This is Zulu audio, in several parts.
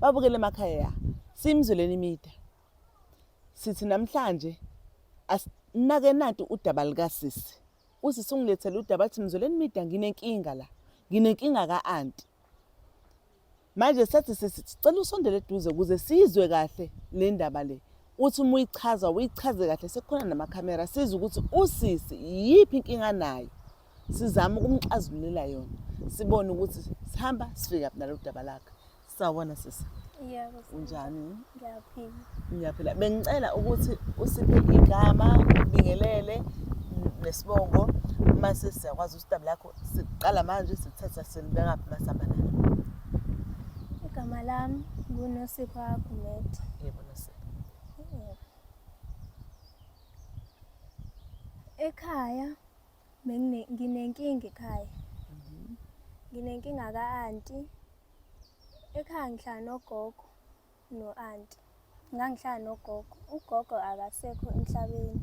Babukele emakhaya simzweleni imida. Sithi namhlanje asinake nanti udaba likasisi. Usisi ungilethele udaba athi mzweleni imida nginenkinga la. Nginenkinga ka-anti. Manje sathi sisi sicela usondele eduze ukuze sizwe kahle le ndaba le. Uthi uma uyichaza uyichaze kahle sekukhona namakhamera sizwe ukuthi usisi yiphi inkinga anayo. Sizame ukumxazululela yona. Sibone ukuthi sihamba sifika nalolu daba lakhe. Sawubona sisi. Yebo. Unjani? Ngiyaphila. Ngiyaphila. Bengicela ukuthi usiphe igama, ubingelele nesibongo mase siyakwazi ukuthi udaba lakho siqala manje sithatha silibeka phi masihamba nalo. Igama lami nguNosipho Gumede. Yebo Nosipho. Yebo. Ekhaya nginenkinga ekhaya. Nginenkinga ka-anti. Ekhaya ngihlala nogogo no-anti. Ngangihlala nogogo. Ugogo akasekho emhlabeni.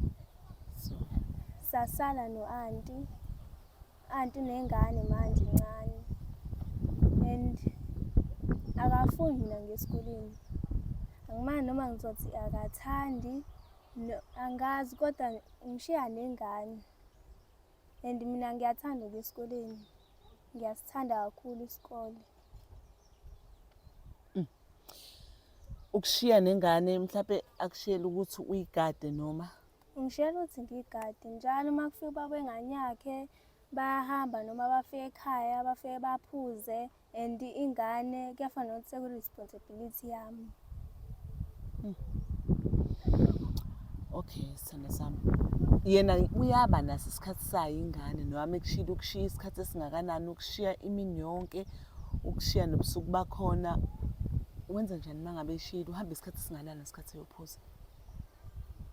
Sasala no-anti. Anti unengane manje incane and akafuni mina ngiye esikoleni. Angimani noma ngizothi akathandi angazi kodwa ngishiya nengane and mina ngiyathanda ukuya esikoleni. Ngiyasithanda kakhulu isikole. Ukushiya nengane mhlampe akushiyele ukuthi uyigade noma? Ungishiyela ukuthi ngiyigade njalo uma kufika ubaba wengane yakhe bayahamba noma bafike ekhaya bafike baphuze and ingane kuyafana nokuthi seku-responsibility yami. Okay, sithando sami. Yena uyaba naso isikhathi sayo ingane noma ekushilo ukushiya isikhathi esingakanani ukushiya imini yonke ukushiya nobusuku bakhona. Wenza njani uma ngabe eshiyile uhamba isikhathi esingakanani ngesikhathi eyophuza?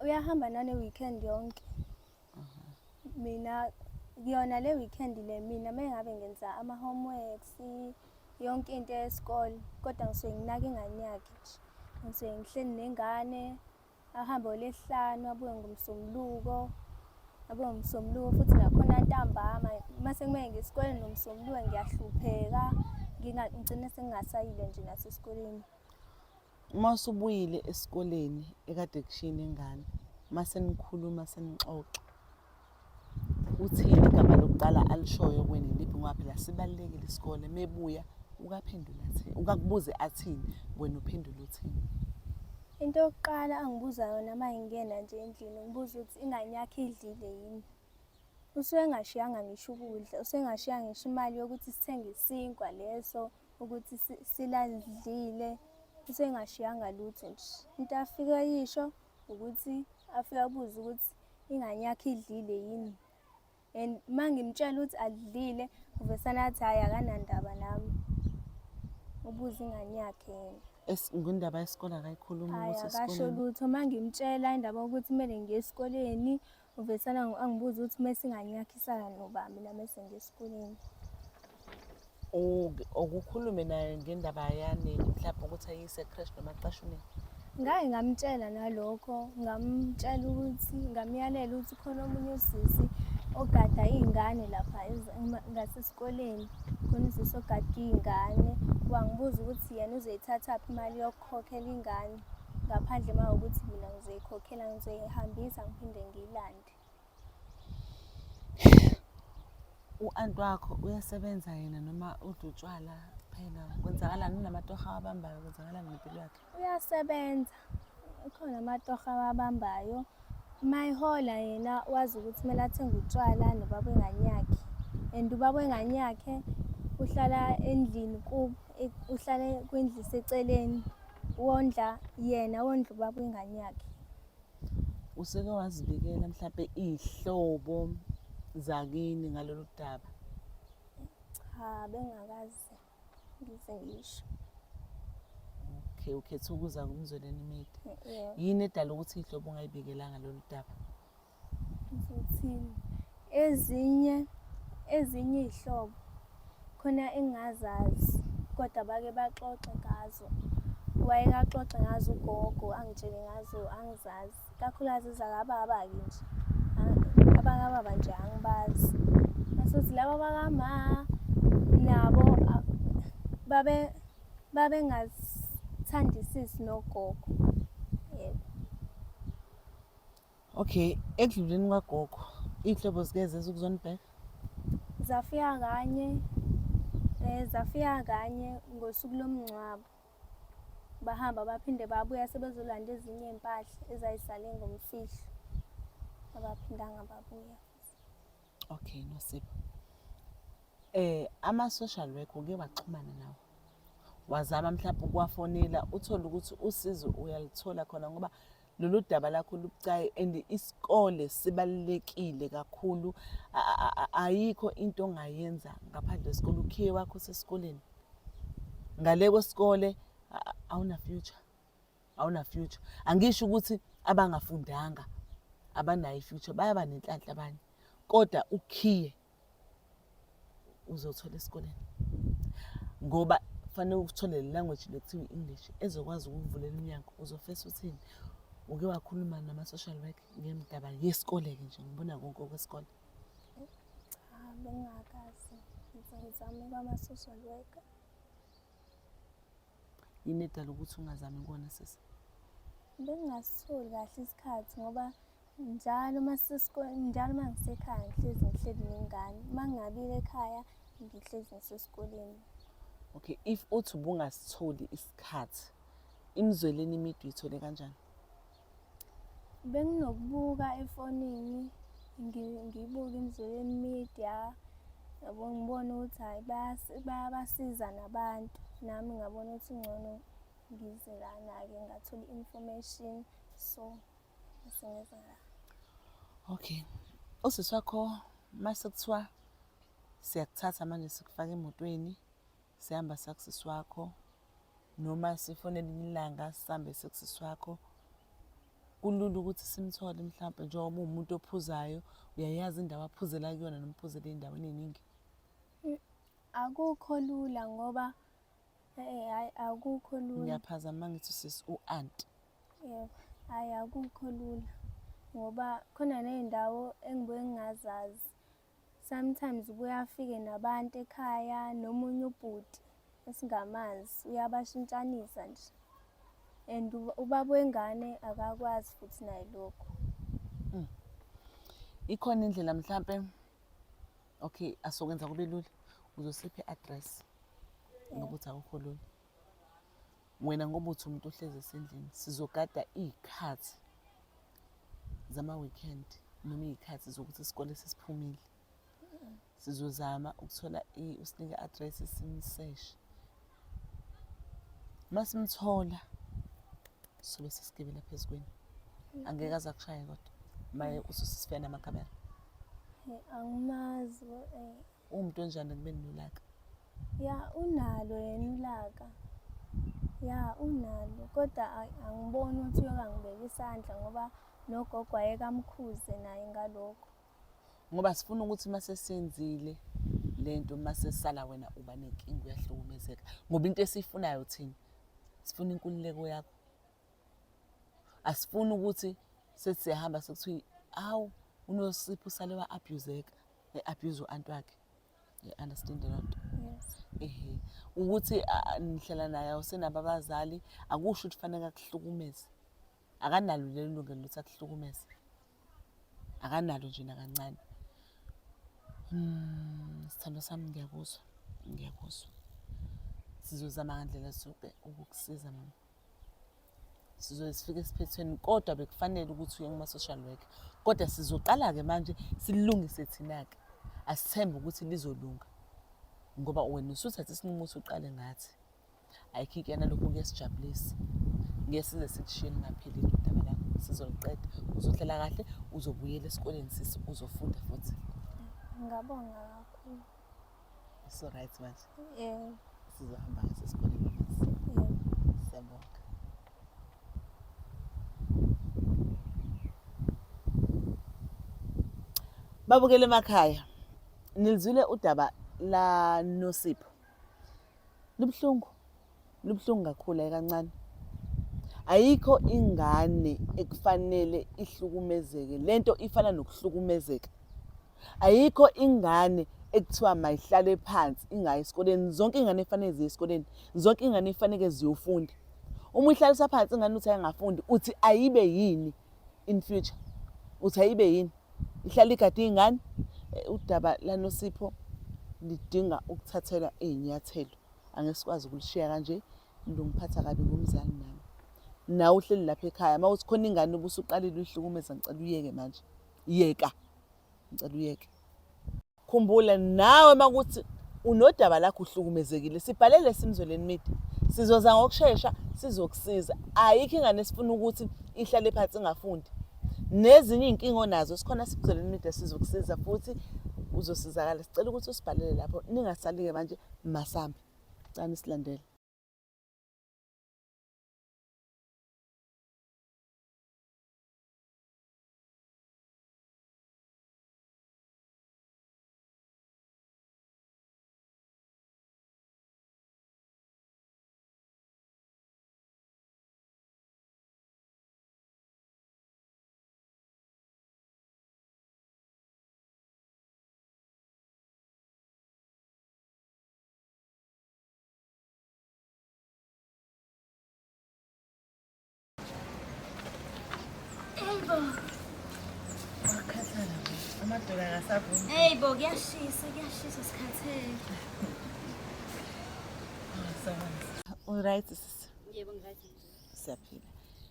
Uyahamba nane-weekend yonke. Mina kuyona le weekend le mina uma ngabe ngenza ama-homeworks yonke into yesikole kodwa ngisuke nginaka ingane yakhe nje. Ngisuke ngihleli nengane ahambe ngoLwesihlanu abuye ngoMsombuluko, abuye ngoMsombuluko futhi nakhona ntambama uma sekumele ngiye esikoleni ngoMsombuluko ngiyahlupheka ngigcine sengingasayile nje nasesikoleni. Uma usubuyile esikoleni ekade kushiye nengane, uma senikhuluma senixoxa, uthini igama lokuqala alishoyo kuwena iliphi ngoba phela sibalulekile isikole uma ebuya ukaphendula athini, ukakubuze athini, wena uphendule uthini? Into yokuqala angibuza yona uma ngingena nje endlini, ungibuza ukuthi ingane yakhe idlile yini. Usuke engashiyanga ngisho ukudla, usuke engashiyanga ngisho imali yokuthi sithenge isinkwa leso ukuthi siladlile, usuke engashiyanga lutho nje. Into afike ayisho ukuthi afike abuze ukuthi ingane yakhe idlile yini. And uma ngimtshela ukuthi alidlile, uvesane athi hhayi akanandaba nami. Ubuza ingane yakhe yena. Ngendaba yesikole akayikhulumi Hhayi ukuthi akasho esikoleni. lutho. Uma ngimtshela indaba yokuthi kumele ngiye esikoleni, uvesane angibuze ukuthi mese ingane yakhe isala noba mina mese ngiye esikoleni. Ukukhulume naye ngendaba yanini mhlawumbe ukuthi ayise e-creche noma aqashe unina? Ngake ngamtshela nalokho, ngamtshela ukuthi, ngamyalela ukuthi khona omunye usisi ogada iy'ngane lapha ngasesikoleni, khona usisi ogada iy'ngane. Wangibuza ukuthi yena uzoyithathaphi imali yokukhokhela ingane ngaphandle uma kuwukuthi mina ngizoyikhokhela, ngizoyihambisa ngiphinde ngiyilande. U-anti wakho uyasebenza yena noma udla utshwala phela? Kwenzakalani? Unamatoho awabambayo? Kwenzakalani ngempilo yakhe? Uyasebenza, ukhona amatoho awabambayo. Uma ehola yena wazi ukuthi kumele athenge utshwala nobaba wengane yakhe and ubaba wengane yakhe uhlala endlini kubo, uhlala kwindlu eseceleni, wondla yena wondla ubaba wengane yakhe. Useke wazibikela mhlampe iy'hlobo zakini ngalolu daba? Cha, bengingakaze ngize ngisho. Okay, ukhethe ukuza kuMzweleni Media. Yebo. Yini edala ukuthi iy'hlobo ungayibikelanga lolu daba? Ngizothini? Ezinye ezinye iy'hlobo khona engingazazi kodwa bake baxoxe ngazo. Wayeke axoxe ngazo ugogo angitshele ngazo angizazi. Kakhulukazi ezakababa-ke nje. Abakababa nje angibazi. Masuthi laba bakama nabo babe. Babengasithandisisi nogogo. Yebo. Okay, ekudluleni kwagogo, iy'hlobo zike zeza ukuzonibheka? Zafika kanye, zafika kanye ngosuku lomngcwabo. Bahamba baphinde babuya sebezolanda ezinye iy'mpahla ezayisale ngomfihlo. Abaphindanga babuya futhi. Okay, Nosipho. Ama-social worker uke waxhumana nawo? Wazama mhlawumbe ukuwafonela uthole ukuthi usizo uyaluthola khona ngoba lolu daba lakho lubucayi and isikole sibalulekile kakhulu. Ayikho into ongayenza ngaphandle kwesikole, ukhiye wakho usesikoleni. Ngale kwesikole awuna future, awuna future. Angisho ukuthi abangafundanga abanayo i-future, bayaba nenhlanhla abanye, kodwa ukhiye uzothola esikoleni ngoba fanele uthole le language le kuthiwa i-English ezokwazi ukukuvulela umnyango. Uzofesa uthini? Uke wakhuluma nama-social work ngendaba yesikole-ke nje, ngibona konke okwesikole. Cha, bengingakaze ngizame kwama-social worker. Yini edala ukuthi ungazami kona sisi? Bengingasitholi kahle isikhathi ngoba njalo uma njalo uma ngisekhaya ngihlezi ngihleli nengane. Uma ngingabile ekhaya ngihlezi ngisesikoleni. Okay, if uthi ubungasitholi isikhathi, imizweleni imide uyithole kanjani? Benginokubuka efonini ngibuke imizweleni media yabo ngibone ukuthi hhayi bayabasiza nabantu. Nami ngabona ukuthi ngcono ngize lana-ke ngathola i-information so bese ngeza la. Okay. Usisi wakho mase kuthiwa siyakuthatha manje sikufaka emotweni sihamba sakusisi wakho noma sifone elinye ilanga sihambe sekusisi wakho kulula ukuthi simthole mhlawumbe njengoba uwumuntu ophuzayo uyayazi indawo aphuzela kuyona noma uphuzela ey'ndaweni ey'ningi. Akukho lula ngoba hhayi akukho lula. Ngiyaphazama uma ngithi usisi u-anti. Yebo, hhayi akukho lula ngoba khona ney'ndawo engibuye ngingazazi. Sometimes ubuye afike nabantu ekhaya nomunye ubhuti esingamazi uyabashintshanisa nje and ubaba wengane akakwazi futhi naye lokho. Ikhona indlela mhlampe, okay asokwenza kube lula, uzosipha i-address ngoba uthi akukho lula. Wena ngoba uthi umuntu ohlezi esendlini, sizogada iy'khathi zama-weekend noma iy'khathi zokuthi isikole sesiphumile. Sizozama ukuthola usinike i-address simseshe. Uma simthola sobe sesigibela phezu kwenu. Angeke aze akushaye kodwa maye ususifika namakhamera. Angimazi. Uwumuntu onjani ekubeni nolaka? Ya unalo yena ulaka. Ya unalo kodwa angiboni ukuthi uyokangibeka isandla ngoba nogogo wayekamkhuze naye ngalokho. Ngoba sifuna ukuthi uma sesenzile lento uma sesala wena uba nenkinga uyahlukumezeka. Ngoba into esiyifunayo thina sifuna inkululeko yakho. Asifuni ukuthi sethi siyahamba sekuthiwa hawu uNosipho usale wa-abuse-eka. E-abuse u-anti wakhe. You understand loo nto? Yes. Ehe. Ukuthi nihlala naye awusenabo abazali akusho ukuthi fanele akuhlukumeze. Akanalo lelo lungelo lokuthi akuhlukumeze. Akanalo nje nakancane. Sithandwa sami ngiyakuzwa, ngiyakuzwa. Sizozama ngandlela zonke ukukusiza mama. Sizoze sifike esiphethweni kodwa bekufanele ukuthi uye kuma-social worker. Kodwa sizoqala-ke manje silungise thina-ke. Asithembe ukuthi lizolunga ngoba wena usuthathe isinqumo ukuthi uqale ngathi. Ayikho inkinga nalokho kuyasijabulisa. Ngeke size sikushiye lungaphelile udaba lakho, sizoluqeda. Uzohlala kahle, uzobuyela esikoleni sisi, uzofunda futhi. Ngingabonga kakhulu. Usu-right manje? Yebo. Sizohamba ngaso esikoleni manje. Yebo. Siyabonga. Babukele emakhaya, nilizwile udaba la Nosipho. Lubuhlungu, lubuhlungu kakhulu ayi kancane. Ayikho ingane ekufanele ihlukumezeke, lento ifana nokuhlukumezeka. Ayikho ingane ekuthiwa mayihlale phansi ingayi esikoleni. Zonke iy'ngane kufanele ziye esikoleni, zonke iy'ngane kufanele ziyofunda. Uma uyihlalisa phansi ingane uthi ayingafundi, uthi ayibe yini in future? Uthi ayibe yini? Ihlale igade iy'ngane? Udaba laNosipho lidinga ukuthathelwa iy'nyathelo. Angeke sikwazi ukulishiya kanje. Lungiphatha kabi ngumzali nami. Nawe uhleli lapha ekhaya, uma uthi khona ingane ubusuqalile uyihlukumeza, ngicela uyeke manje. Yeka. Ngicela uyeke. Khumbula nawe makuthi unodaba lakho uhlukumezekile, sibhalele Simzweleni Media. Sizoza ngokushesha sizokusiza. Ayikho ingane esifuna ukuthi ihlale phansi ingafundi. Nezinye iy'nkinga onazo sikhona Simzweleni Media sizokusiza futhi uzosizakala. Sicela ukuthi usibhalele lapho ningasali-ke manje masambe. Cela nisilandele. Hey bo. Wakhathala bo. Amadoda akasavumi. Hey bo kuyashisa kuyashisa sikhathele. Uright sisi. Yebo ngiright. Siyaphila.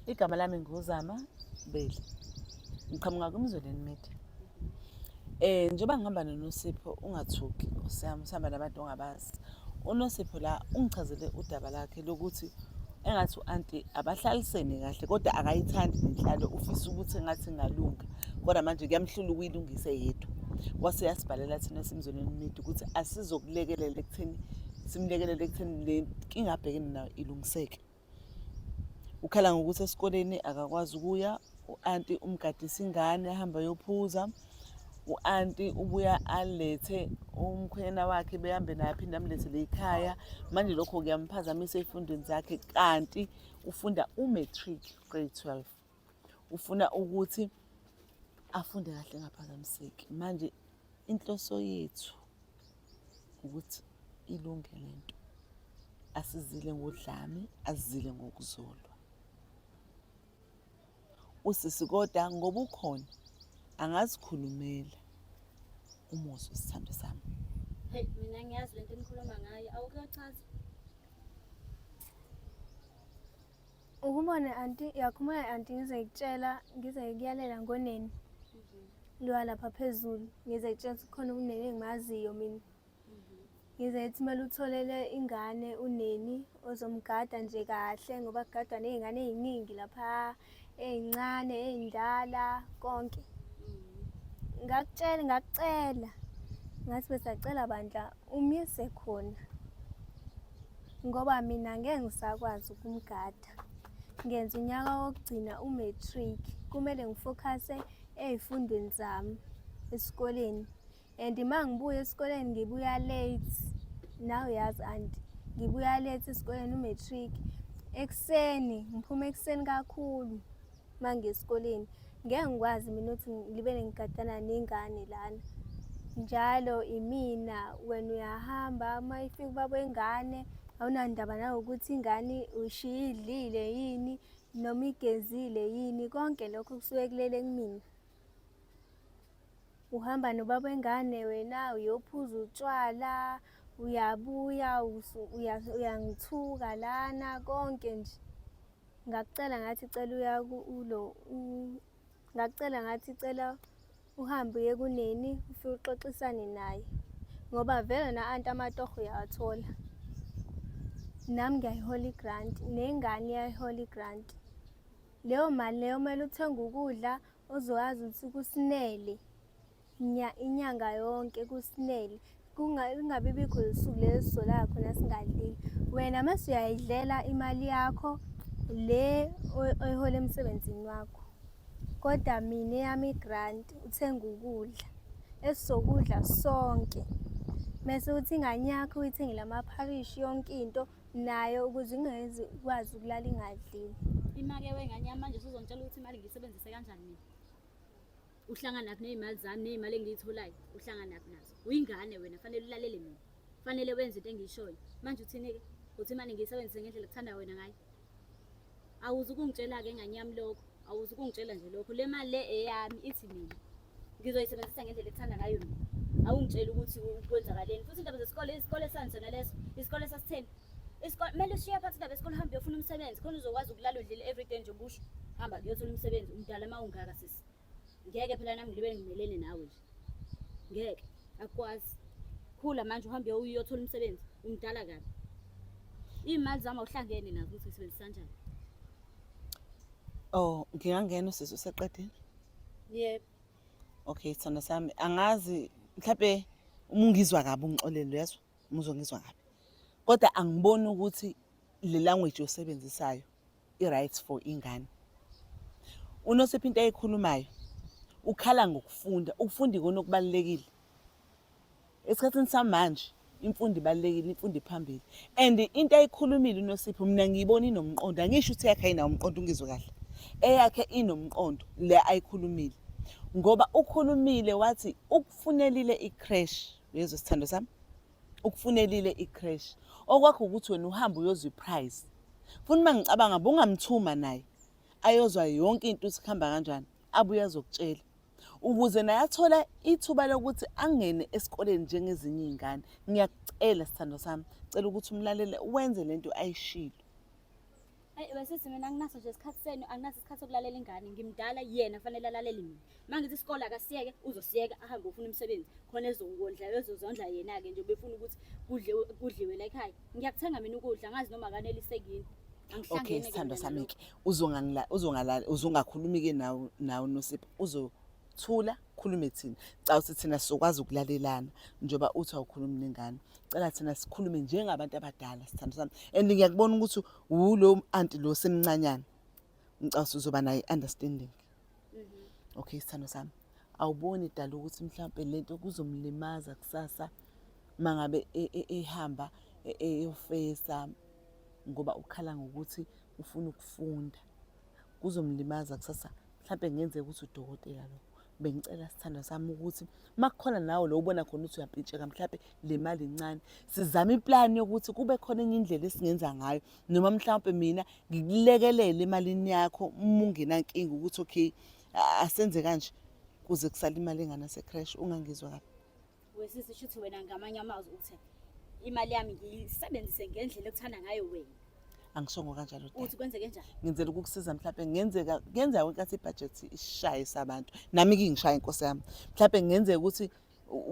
Igama lami nguZama Beli. Ngiqhamuka kuMzweleni Media. Njengoba ngihamba noNosipho ungathuki Nkosi yami usihamba nabantu ongabazi. UNosipho la ungichazele udaba lakhe lokuthi engathi u-anti abahlalisene kahle kodwa akayithandi nenhlalo ufisa ukuthi engathi ingalunga kodwa manje kuyamhlula ukuyilungisa eyedwa. Wase uyasibhalela thina esimzweleni media ukuthi asizokulekelela ekutheni simlekelele ekutheni le nkinga abhekene nayo ilungiseke. Ukhala ngokuthi esikoleni akakwazi ukuya, u-anti umgadisa ingane ahambe ayophuza. U-anti ubuya alethe umkhwenyana wakhe behambe naye aphinde amlethele ekhaya. Manje lokho kuyamphazamisa ey'fundweni zakhe kanti ufunda u-matric grade 12. Ufuna ukuthi afunde kahle engaphazamiseki. Manje inhloso yethu ukuthi ilunge lento. Asizile ngodlame, asizile ngokuzolwa. Usisi kodwa ngoba ukhona angazikhulumela umuzwe sithando sami. Hey mina ngiyazi lento enikhuluma ngayo awukuyochaza. Ukubona anti yakhumula anti ngize ngikutshela ngize ngikuyalela ngoneni. Lwa lapha phezulu ngize ngikutshela ukuthi khona uneni engimaziyo mina. Ngize ngithi kumele utholele ingane uneni ozomgada nje kahle ngoba kugadwa ney'ngane ey'ningi lapha ey'ncane ey'ndala konke. Ngakutshela ngakucela ngathi besacela bandla umise khona ngoba mina ngeke ngisakwazi ukumgada. Ngenza unyaka wokugcina u-matric kumele ngifokhase ey'fundweni zami esikoleni. And uma ngibuya esikoleni ngibuya late. Nawe uyazi anti, ngibuya late esikoleni u-matric. Ekuseni, ngiphuma ekuseni kakhulu uma ngiya esikoleni. Ngeke ngikwazi mina ukuthi ngilibele ngigadana nengane lana. Njalo imina, wena uyahamba uma ifika ubaba wengane awunandaba nanokuthi ingane uyishiye idlile yini noma igezile yini, konke lokho kusuke kulele kumina. Uhamba nobaba wengane wena uyophuza utshwala, uyabuya uyangithuka lana konke nje. Ngakucela ngathi cela uya kulo ngakucela ngathi cela uhambe uye kuneni ufike uxoxisane naye ngoba vele na-anti amatoho uyawathola. Nami ngiyayihola i-grant nengane iyayihola i-grant. Leyo mali leyo kumele uthenge ukudla Uzowazi ukuthi kusinele inyanga yonke kusinele kungabi bikho usuku lelo sizolala khona singadlile. Wena mase uyayidlela imali yakho le oyihola emsebenzini wakho, kodwa mina eyami i-grant uthenga ukudla esizokudla sonke mese uthi ingane yakho uyithengele amapharishi yonke into nayo ukuze ingezi ikwazi ukulala ingadlile. Imake wengane yami manje usuzongitshela ukuthi imali ngiyisebenzise kanjani mina. Uhlanganaphi ney'mali zami ney'mali engiyitholayo? Uhlanganaphi nazo? Uyingane wena, fanele ulalele mina. Fanele wenze into engiyishoyo. Manje uthini-ke? Uthi imali ngiyisebenzise ngendlela ekuthanda wena ngayo? Awuze ukungitshela-ke ngane yami lokho. Awuze ukungitshela nje lokho. Le mali le eyami ithi mina. Ngizoyisebenzisa ngendlela ekuthanda ngayo mina. Awungitsheli ukuthi kwenzakaleni. Futhi indaba zesikole, isikole sani sona leso? Isikole sasitheni? Isikole kumele ushiye phansi indaba yesikole uhambe uyofuna umsebenzi khona uzokwazi ukulala udlile everyday nje ubusho. Hamba uyothola umsebenzi umdala uma ungaka sisi. Ngeke phela nami ngibe ngimelene nawe nje. Ngeke akukwazi. Khula manje uhambe uyothola umsebenzi umdala kabi. Iy'mali zami awuhlangene nazo ukuthi ngisebenzisa kanjani. Oh, ngingangena usisi useqedile? Yebo. Okay, sithando sami, angazi mhlawumbe uma ungizwa kabi ungixolele uyezwa? Uma uzongizwa kabi. Kodwa angiboni ukuthi le language osebenzisayo i-right for ingane. UNosipho into ayikhulumayo ukhala ngokufunda, ukufunda ikona okubalulekile. Esikhathini samanje imfundo ibalulekile, imfundo iphambili. And into ayikhulumile uNosipho mina ngiyibona inomqondo, angisho ukuthi eyakhe ayinawo umqondo ungizwe kahle. Eyakhe inomqondo le ayikhulumile. Ngoba ukhulumile wathi ukufunelile i-creche, uyezwa sithando sami? Ukufunelile i-creche. Okwakho ukuthi wena uhambe uyozwa i-price. Futhi uma ngicabanga bungamthuma naye ayozwa yonke into ukuthi kuhamba kanjani, abuye azokutshela. Ukuze naye athole ithuba lokuthi angene esikoleni njengezinye iy'ngane. Ngiyakucela sithandwa sami, cela ukuthi umlalele wenze lento ayishilo. Ayi wesisi mina anginaso nje isikhathi senu, anginaso isikhathi sokulalela ingane. Ngimdala yena fanele alalele mina. Uma ngithi isikole akasiyeke, uzosiyeka ahambe ofuna umsebenzi. Khona ezokondla, ezozondla yena-ke nje ubefuna ukuthi kudle kudliwe la ekhaya. Ngiyakuthenga mina ukudla, angazi noma akaneliseki yini. Okay, sithandwa sami-ke uzongangila uzongalala uzongakhulumi-ke nawe nawe Nosipho uzothula khulume thina. Cha uthi thina sizokwazi ukulalelana njengoba uthi awukhulumi nengane. Cela thina sikhulume njengabantu abadala sithandwa sami. And ngiyakubona ukuthi wulo anti lo semncanyana. Ngicabanga ukuthi uzoba nayo i-understanding. Okay sithandwa sami. Awuboni dala ukuthi mhlawumbe lento kuzomlimaza kusasa mangabe ehamba eyofesa ngoba ukhala ngokuthi ufuna ukufunda. Kuzomlimaza kusasa mhlawumbe kungenzeka ukuthi udokotela lo. Bengicela sithandwa sami ukuthi uma kukhona nawe lo ubona khona ukuthi uyampintsheka mhlawumbe le mali incane, sizame iplani yokuthi kube khona enye indlela esingenza ngayo noma mhlawumbe mina ngikulekelele emalini yakho uma ungenankinga ukuthi okay asenze kanje kuze kusale imali engane yase-creche ungangizwa kabi. Wesisi shuthi wena ngamanye amazwi uthi imali yami ngiyisebenzise ngendlela ekuthanda ngayo wena. Angishongo kanjalo dade. Uthi kwenzeke njani? Ngenzela ukukusiza mhlawumbe ngenzeka kuyenzeka kwenkathi ibudget ishayisa abantu. Nami ke ngishaya inkosi yami. Mhlawumbe ngenzeka ukuthi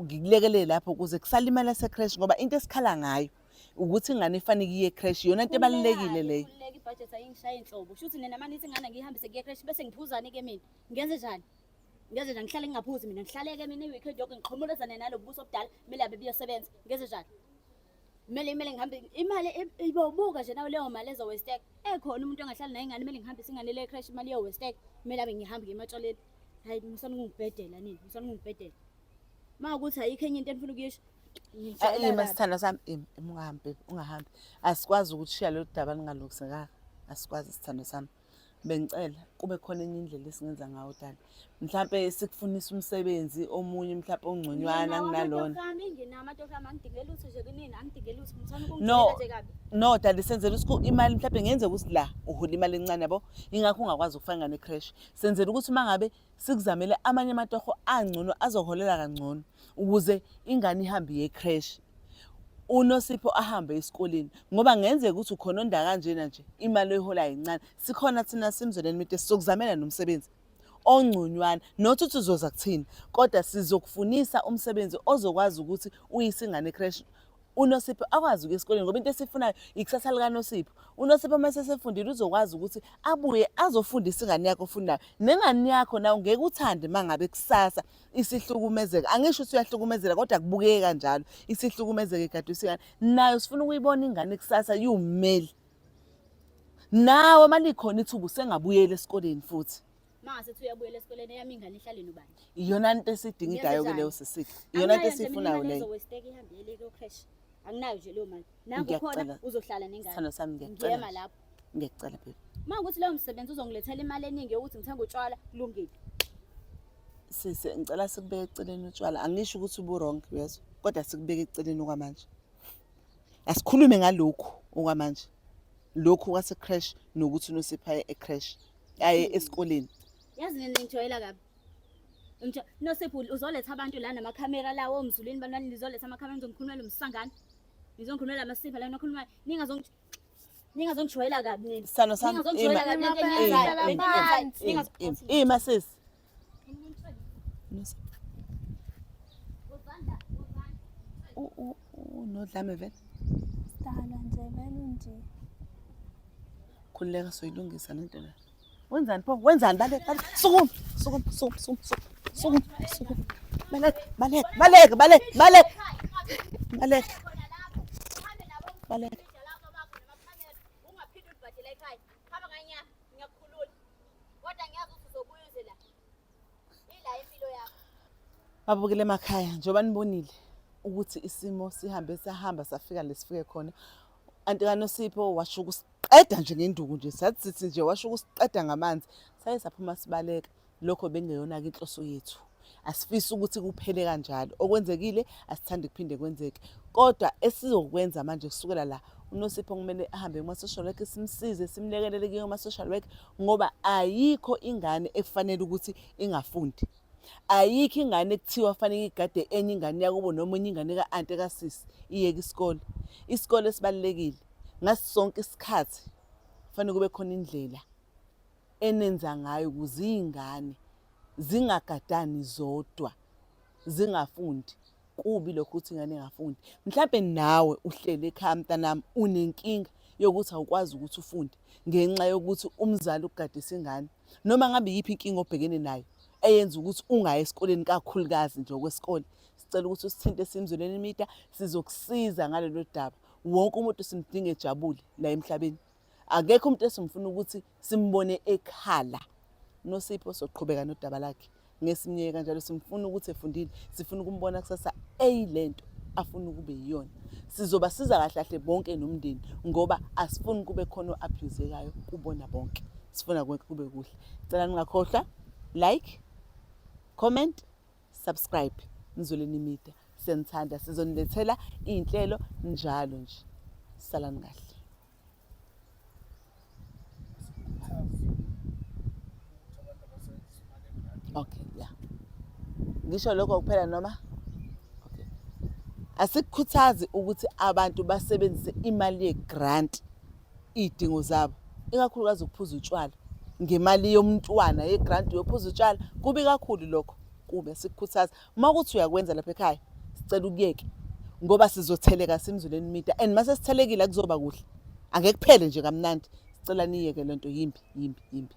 ngikulekelele lapho ukuze kusale imali yase-creche ngoba into esikhala ngayo ukuthi ingane ifanele iye creche iyona into ebalulekile leyo. Khululeka ibudget ayingishaye inhlobo. Shuthi nina manje nithi ingane ngiyihambise kuye creche bese ngiphuzane ke mina. Ngenze njani? Ngenze njani? Ngihlale ngingaphuzi mina. Ngihlaleke mina i-weekend yonke ngiqhomolezane nalobu buso obudala kumele abe biyosebenza. Ngenze njani? Kumele kumele ngihambe imali ibobuka nje nawe leyo mali ezo westek. Ekhona umuntu ongahlali naye ingane kumele ngihambise ingane le creche imali yo westek. Kumele abe ngihambe ngiye ematshaleni. Hayi musani ukungibhedela nini? Musani ukungibhedela. Uma ukuthi ayikho enye into enifuna ukuyisho. Ngitshela Ima sithandwa sami, ima, ima ungahambi baby, ungahambi. Asikwazi ukushiya lolu daba lungalungisekanga. Asikwazi sithandwa sami. Bengicela kube khona enye indlela esingenza ngayo dali. Mhlampe sikufunisa umsebenzi omunye mhlampe ongconywana kunalona. No, no dali senzela ukuthi imali mhlampe ngenzeka ukuthi la uhola imali encane yabo. Ingakho ungakwazi ukufaka ingane e-creche. Senzela ukuthi uma ngabe sikuzamele amanye amatoho angcono azoholela kangcono ukuze ingane ihambe iye e-creche. uNosipho ahambe esikoleni ngoba ngenzeka ukuthi ukhononda kanjena nje imali oyiholayo incane. Sikhona thina simzweleni mite sizokuzamela nomsebenzi ongconywana not ukuthi uzoza kuthina kodwa sizokufunisa umsebenzi ozokwazi ukuthi uyise ingane e-creche uNosipho akwazi ukuya esikoleni ngoba into esifunayo ikusasa likaNosipho. UNosipho uma sesefundile uzokwazi ukuthi abuye azofundisa ingane yakho ofundayo. Nengane yakho nawe ngeke uthande uma ngabe kusasa isihlukumezeka. Angisho ukuthi uyahlukumezeka kodwa kubukeke kanjalo. Isihlukumezeka igadwe ingane. Nayo sifuna ukuyibona ingane kusasa iwummeli. Nawe uma likhona ithuba usengabuyela esikoleni futhi. Mase uthi uyabuyela esikoleni eyami ingane ihlale nobani? Iyona nto esidingidayo ke leyo sisike. Iyona nto esiyifunayo leyo. Westeke ihambe yele ko creche. Anginayo nje leyo mali. Nangu khona uzohlala nengane. Sithando sami ngiyacela. Ngiyema lapho. Ngiyacela baby. Uma ukuthi lowo msebenzi uzongilethela imali eningi yokuthi ngithenge utshwala kulungile. Sisi ngicela sikubeke eceleni utshwala. Angisho ukuthi ubu-wrong uyezwa, kodwa sikubeke eceleni okwamanje. Asikhulume ngalokhu okwamanje. Lokhu kwase-creche nokuthi uNosipho aye e-creche, aye esikoleni. Yazi nina ningijwayela kabi. Nosipho uzoletha abantu la namakhamera lawo omzulwini bantwana nizoletha amakhamera nizongikhulumela umsangano. Nizongikhulumela amasipha la nokhuluma ningazongi ningazongijwayela kabi nina. Sithando sami, Ningazongijwayela ima. kabi lento Ima, eniyenzayo. hlala Lento eniyenzayo. phansi. Ningazo- Ima sisi. Nosipho. Unodlame vele. Sidalwa nje vele unje. Khululeka soyilungisa lento la. Wenzani pho? Wenzani? Baleka, baleka. Sukuma, sukuma, sukuma, sukuma, sukuma, sukuma. Baleka, baleka, baleka, baleka, baleka. Baleka. Baleka. Ungaphinde ulibhadele ekhaya. Hamba nganyama, ngiyakukhulula. Kodwa ngiyazi ukuthi uzobuya uze la. Ila impilo yakho. Babukele emakhaya njengoba nibonile ukuthi isimo sihambe sahamba safika lesifike khona. Anti kaNosipho washo ukusiqeda nje ngenduku nje sathi sithi nje washo ukusiqeda ngamanzi saye saphuma sibaleka. Lokho bekungeyona-ke inhloso yethu. Asifisi ukuthi kuphele kanjalo. Okwenzekile asithandi kuphinde kwenzeke. Kodwa esizokwenza manje kusukela la uNosipho kumele ahambe kuma-social work simsize simlekelele kuye kuma-social work ngoba ayikho ingane ekufanele ukuthi ingafundi. Ayikho ingane ekuthiwa fanele igade enye ingane yakubo noma enye ingane ka-anti kasisi iyeke isikole. Isikole sibalulekile. Ngaso sonke isikhathi kufanele kube khona indlela enenza ngayo ukuze iy'ngane zingagadani zodwa zingafundi. Kubi lokho ukuthi ingane ingafundi. Mhlampe nawe uhleli ekhaya mntanami unenkinga yokuthi awukwazi ukuthi ufunde ngenxa yokuthi umzali ukugadisa ingane. Noma ngabe iyiphi inkinga obhekene nayo eyenza ukuthi ungayi esikoleni kakhulukazi nje okwesikole. Sicela ukuthi usithinte Simzweleni Media sizokusiza ngalelo daba. Wonke umuntu simdinga ejabule la emhlabeni. Akekho umuntu esimfuna ukuthi simbone ekhala. Nosipho soqhubeka nodaba lakhe. Ngesimyeke kanjalo simfuna ukuthi efundile, sifuna ukumbona kusasa eyilento afuna ukube yiyona. Sizobasiza kahle kahle bonke nomndeni ngoba asifuni kube khona o-abuse-ekayo kubona bonke. Sifuna konke kube kuhle. Cela ningakhohlwa like, comment, subscribe. Mzweleni Media. Siyanithanda, sizonilethela iy'nhlelo njalo nje. Salani kahle. Okay, yeah. Ngisho lokho kuphela noma? Okay. Asikukhuthazi ukuthi abantu basebenzise imali ye-grant iy'dingo zabo, ikakhulukazi ukuphuza utshwala ngemali yomntwana ye-grant yophuza utshwala. Kubi kakhulu lokho, kubi asikukhuthazi. Uma kuthi uyakwenza lapha ekhaya, sicela ukuyeke ngoba sizotheleka simzuleni media and mase sithelekile akuzoba kuhle. Angeke kuphele nje kamnandi. Sicela niyeke lento yimbi, yimbi, yimbi.